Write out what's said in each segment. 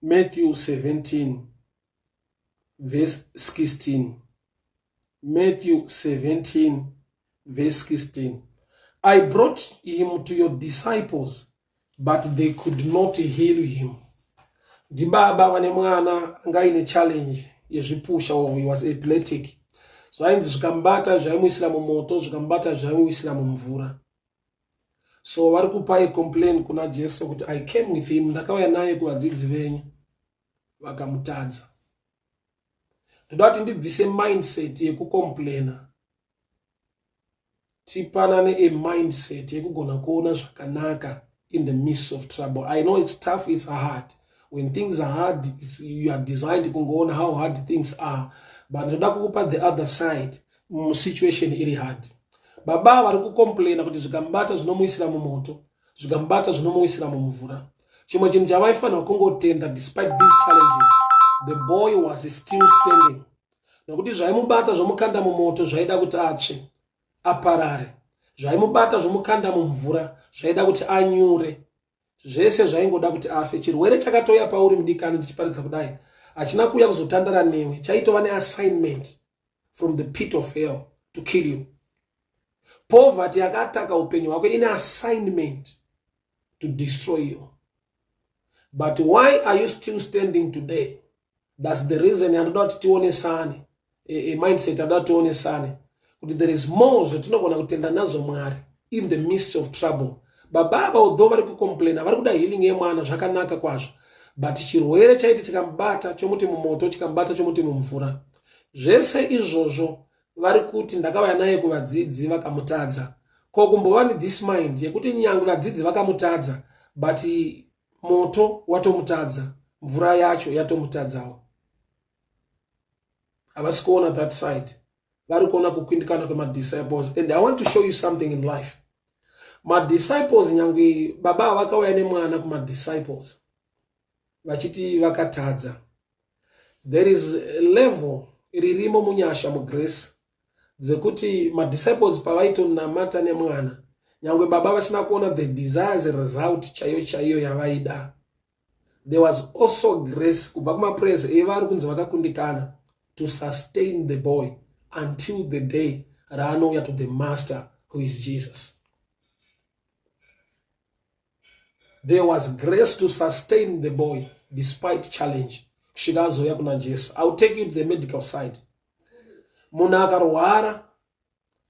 Matthew 17 verse 16. Matthew 17 verse 16. I brought him to your disciples, but they could not heal him. Ndibaba vane mwana anga aine challenge yezvipusha, or he was epileptic. Zvainzi zvikamubata zvaimuisira mumoto, zvikamubata zvaimuisira mumvura. So vari kupa a complain kuna Jesu kuti I came with him, ndakauya naye kuvadzidzi venyu, vakamutadza. Ndoda kuti ndibvise mindset yekucomplaina, tipanane a mindset yekugona kuona zvakanaka in the midst of trouble. I know it's tough, it's hard. When things are hard, you are designed kungoona how hard things are, but ndoda kukupa the other side musituation iri hard. Baba vari kucomplaina kuti zvikamubata zvinomuisira mumoto, zvikamubata zvinomuisira mumvura. Chimwe chinhu chavaifanira kungotenda, despite these challenges, the boy was still standing, nokuti zvaimubata zvomukanda mumoto zvaida kuti atsve aparare, zvaimubata zvomukanda mumvura zvaida kuti anyure, zvese zvaingoda kuti afe. Chirwere chakatouya pauri, mudikani, ndichiparidza kudai, hachina kuuya kuzotandara newe, chaitova neassignment from the pit of hell to kill you. Poverty yakataka upenyu hwako ine assignment to destroy you. But why are you still standing today? That's the reason yandoda kuti tionesane a mindset, yandoda kuti tionesane kuti there is more zvatinogona kutenda nazvo Mwari in the midst of trouble. Baba ava, although vari kucomplaina, vari kuda healing yemwana, zvakanaka kwazvo, but chirwere chaiti chikamubata chomuti mumoto, chikamubata chomuti mumvura, zvese izvozvo vari kuti ndakauya naye kuvadzidzi vakamutadza. Ko kumbova nethis mind yekuti nyange vadzidzi vakamutadza, but moto watomutadza, mvura yacho yatomutadzawo? Havasi kuona that side, vari kuona kukwindikana kwemadisciples. And I want to show you something in life. Madisciples, nyange baba vakauya nemwana kumadisciples vachiti vakatadza, there is a level ririmo munyasha, mugrace, dzekuti madisciples pavaitonamata nemwana, nyange baba vasina kuona the desires result chaiyo chaiyo yavaida, there was also grace kubva kumaprayers evari kunzi vakakundikana to sustain the boy until the day raanouya to the master, who is Jesus. There was grace to sustain the boy despite challenge kusvika azouya kuna Jesu. I will take you to the medical side. Munhu akarwara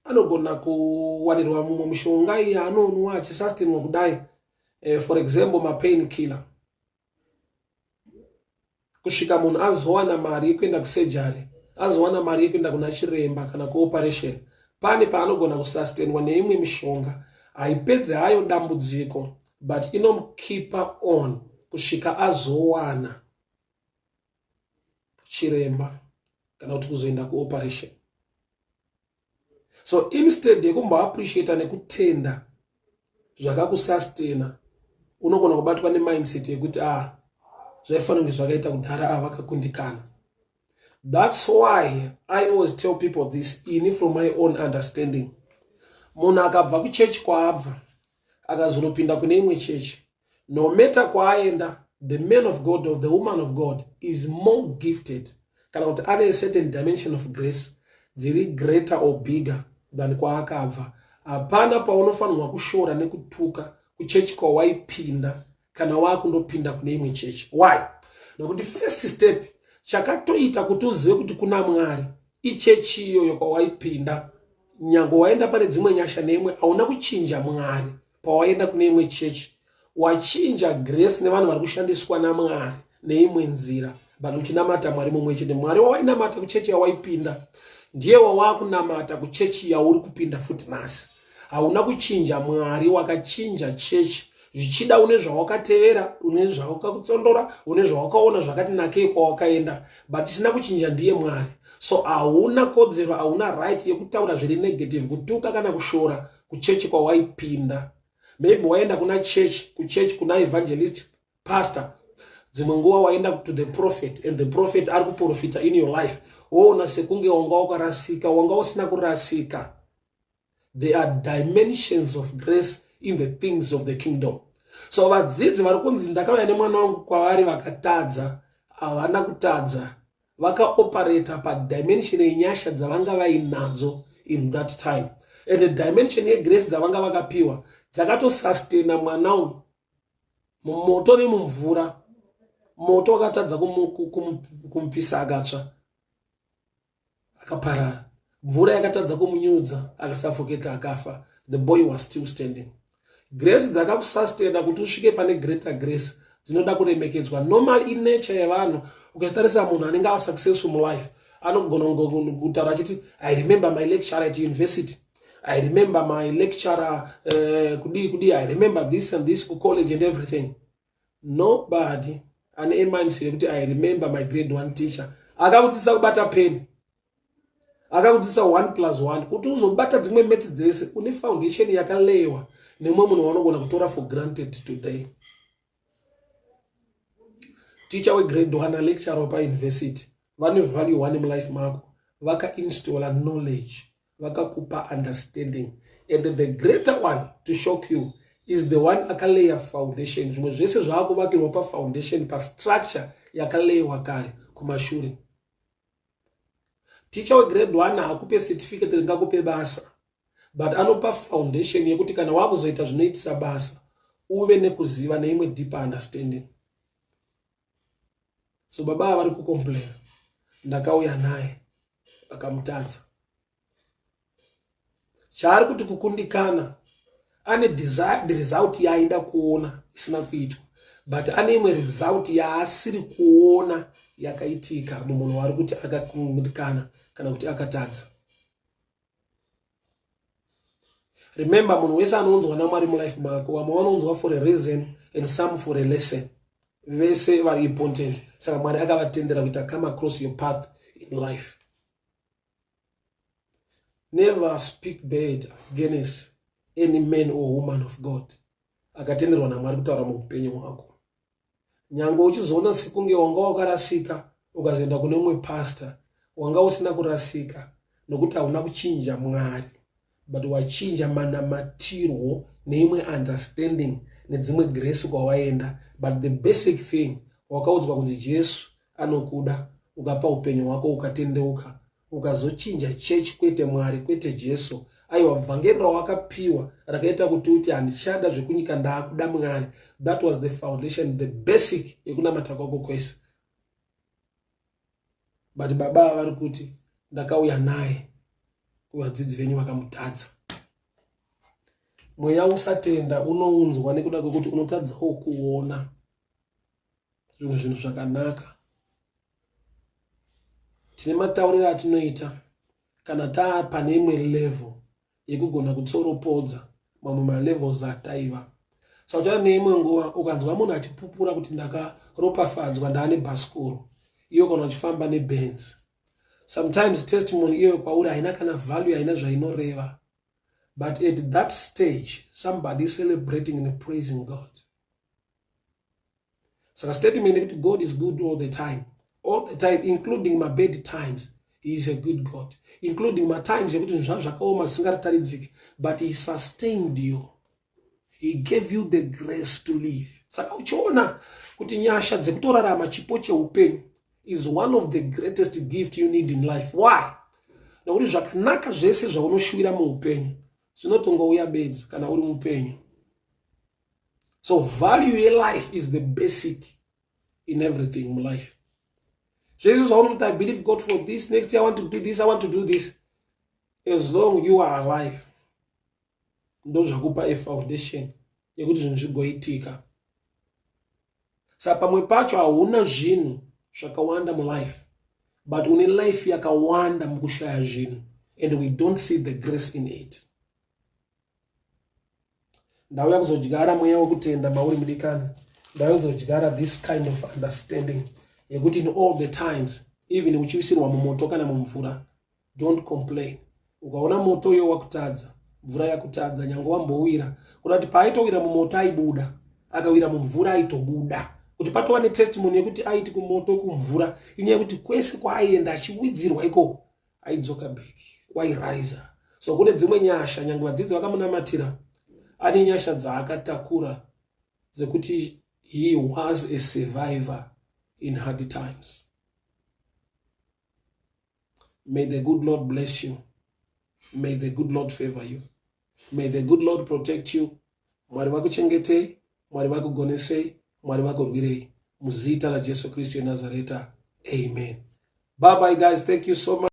anogona kuwanirwa mumwe mishonga iyi anonwa achisustainwa kudai, for example mapain killer, kusvika munhu azowana mari yekuenda kusurgery, azowana mari yekuenda kuna chiremba kana kuoperation. Pane paanogona kusustainwa neimwe mishonga. Haipedzi hayo dambudziko, but inomukeepa on kusvika azowana chiremba kana kuti kuzoenda kuoperation. So instead yekumboappreciata nekutenda zvakakusustaina, unogona kubatwa nemindset yekuti, ah, zvaifanira kunge zvakaita kudhara, ava vakakundikana. That's why I always tell people this, ini from my own understanding: munhu akabva kuchechi kwaabva akazonopinda kune imwe chechi, no matter kwaaenda, the man of God or the woman of God is more gifted kana kuti ane a certain dimension of grace dziri greater or bigger than kwaakabva. Hapana paunofanirwa kushora nekutuka kuchechi kwawaipinda kana waakundopinda kune imwe chechi. Why? Nokuti first step chakatoita kuti uzive kuti kuna Mwari ichechi iyoyo kwawaipinda. Nyange waenda pane dzimwe nyasha neimwe, hauna kuchinja Mwari pawaenda kune imwe chechi. Wachinja grace nevanhu vari kushandiswa naMwari neimwe nzira, but uchinamata Mwari mumwe chete. Mwari wawainamata kuchechi yawaipinda ndiye wawakunamata kuchechi yauri kupinda futi nhasi. Hauna kuchinja Mwari, wakachinja chechi. Zvichida une zvawakatevera, une zvawakakutsondora, une zvawakaona zvakati nakei kwawakaenda, but chisina kuchinja ndiye Mwari. So hauna kodzero, hauna right yekutaura zviri negative, kutuka kana kushora kuchechi kwawaipinda. Maybe waenda kuna church, kuchechi kuna evangelist, pastor, dzimwe nguva waenda to the prophet, and the prophet ari kuprofita in your life, woona sekunge wanga wakarasika. Wanga usina kurasika. There are dimensions of grace in the things of the kingdom. So vadzidzi vari kunzi ndakauya nemwana wangu kwavari vakatadza, havana kutadza, vakaoperata padimension yenyasha dzavanga vainadzo in that time, and the dimension yegrace dzavanga vakapiwa dzakatosustaina mwana uyu mumoto nemumvura. Moto wakatadza kumupisa akatsva akaparara, mvura yakatadza kumunyudza akasuffocata akafa. The boy was still standing. Grace dzakakusustaina kuti usvike pane greater grace dzinoda kuremekedzwa. Normal inature yevanhu, ukachitarisa munhu anenge ava successful mulife anogona kutaura achiti, "I remember my lecturer at university, I remember my lecturer kudii kudii, I remember this and this kucollege and everything." Nobody ane mindset yekuti, "I remember my grade one teacher akakudzidzisa kubata peni, akakudzidzisa 1 plus 1." Kuti uzobata dzimwe maths dzese, une foundation yakaleyiwa nemumwe munhu waunogona kutora for granted today. Ticha wegrade 1 alecturer pauniversity vane value one mulife mako. Vakainstalla knowledge, vakakupa understanding, and the greater one to shock you is the one akaleya foundation. Zvimwe zvese zvaakuvakirwa pafoundation, pastructure yakaleyiwa kare kumashure. Ticha wegrade 1 haakupe certificate ringakupe basa, but anopa foundation yekuti kana wakuzoita zvinoitisa basa uve nekuziva neimwe deeper understanding. So baba vari kucomplaina, ndakauya naye akamutadza. Chaari kuti kukundikana, ane desired result yaaida kuona isina kuitwa, but ane imwe result yaasiri kuona yakaitika mumunhu waari kuti akakundikana kana kuti akatadza. Remember, munhu wese anounzwa naMwari mulife mako, vamwe vanounzwa for a reason and some for a lesson. Vese vari important, saka Mwari akavatendera kuita come across your path in life. Never speak bad against any man or woman of God akatenderwa naMwari kutaura muupenyu hwako. Nyange uchizoona sekunge wanga wakarasika ukazoenda kune mumwe pastor, wanga usina kurasika, nokuti hauna kuchinja Mwari, but wachinja manamatirwo neimwe understanding nedzimwe grace kwawaenda. But the basic thing, wakaudzwa kunzi Jesu anokuda, ukapa upenyu hwako, ukatendeuka, ukazochinja chechi, kwete Mwari, kwete Jesu. Aiwa, vhangeri rawakapiwa rakaita kuti uti, "Handichada zvekunyika, ndaakuda Mwari." That was the foundation, the basic yekunamata kwako kwese. But baba vari kuti ndakauya naye kuvadzidzi venyu vakamutadza. Mweya usatenda unounzwa nekuda kwekuti unotadzawo kuona zvimwe zvinhu zvakanaka. Tine matauriro atinoita kana taa pane imwe level yekugona kutsoropodza mamwe malevels ataiva. Saka uchaona neimwe nguva ukanzwa munhu achipupura kuti ndakaropafadzwa, ndaane bhasikoro, iwe kana uchifamba neBenz, sometimes testimony iyoyo kwauri haina kana value, haina zvainoreva. But at that stage somebody is celebrating and praising God. Saka statement yekuti God is good all the time, all the time, including my bad times, he is a good God, including matimes ekuti zvinhu zvavo zvakaoma zvisingataridziki, but he sustained you, he gave you the grace to live. Saka uchiona kuti nyasha dzekutorarama, chipo cheupenyu, is one of the greatest gift you need in life. Why? Nokuti zvakanaka zvese zvaunoshuvira muupenyu zvinotongouya bedzi kana uri mupenyu. So value yelife is the basic in everything mulife. Zvese zvaunoti, "I believe God for this, next year I want to do this, I want to do this," as long you are alive, ndo zvakupa afoundation yekuti zvinhu zvigoitika. Saka pamwe pacho hauna zvinhu zvakawanda mulife, but une life yakawanda mukushaya zvinhu, and we don't see the grace in it. Ndauya kuzodyara mweya wekutenda mauri, mudikani. Ndauya kuzodyara this kind of understanding yekuti in all the times, even uchiwisirwa mumoto kana mumvura, don't complain. Ukaona moto uyo wakutadza, mvura yakutadza, nyange wambowira, kuda kuti paaitowira mumoto aibuda, akawira mumvura aitobuda, kuti patova netestimony yekuti aiti kumoto, kumvura, inyaya yekuti kwese kwaaienda achiwidzirwa ikoko aidzoka back, wairisa. So kune dzimwe nyasha, nyange vadzidzi vakamunamatira, ane nyasha dzaakatakura. dzekuti he was a survivor in hard times. May the good Lord bless you. May the good Lord favor you. May the good Lord protect you. Mwari vakuchengetei, Mwari vakugonesei, Mwari vakurwirei. Muzita raJesu Kristu yeNazareta. Amen. Bye bye, guys. Thank you so much.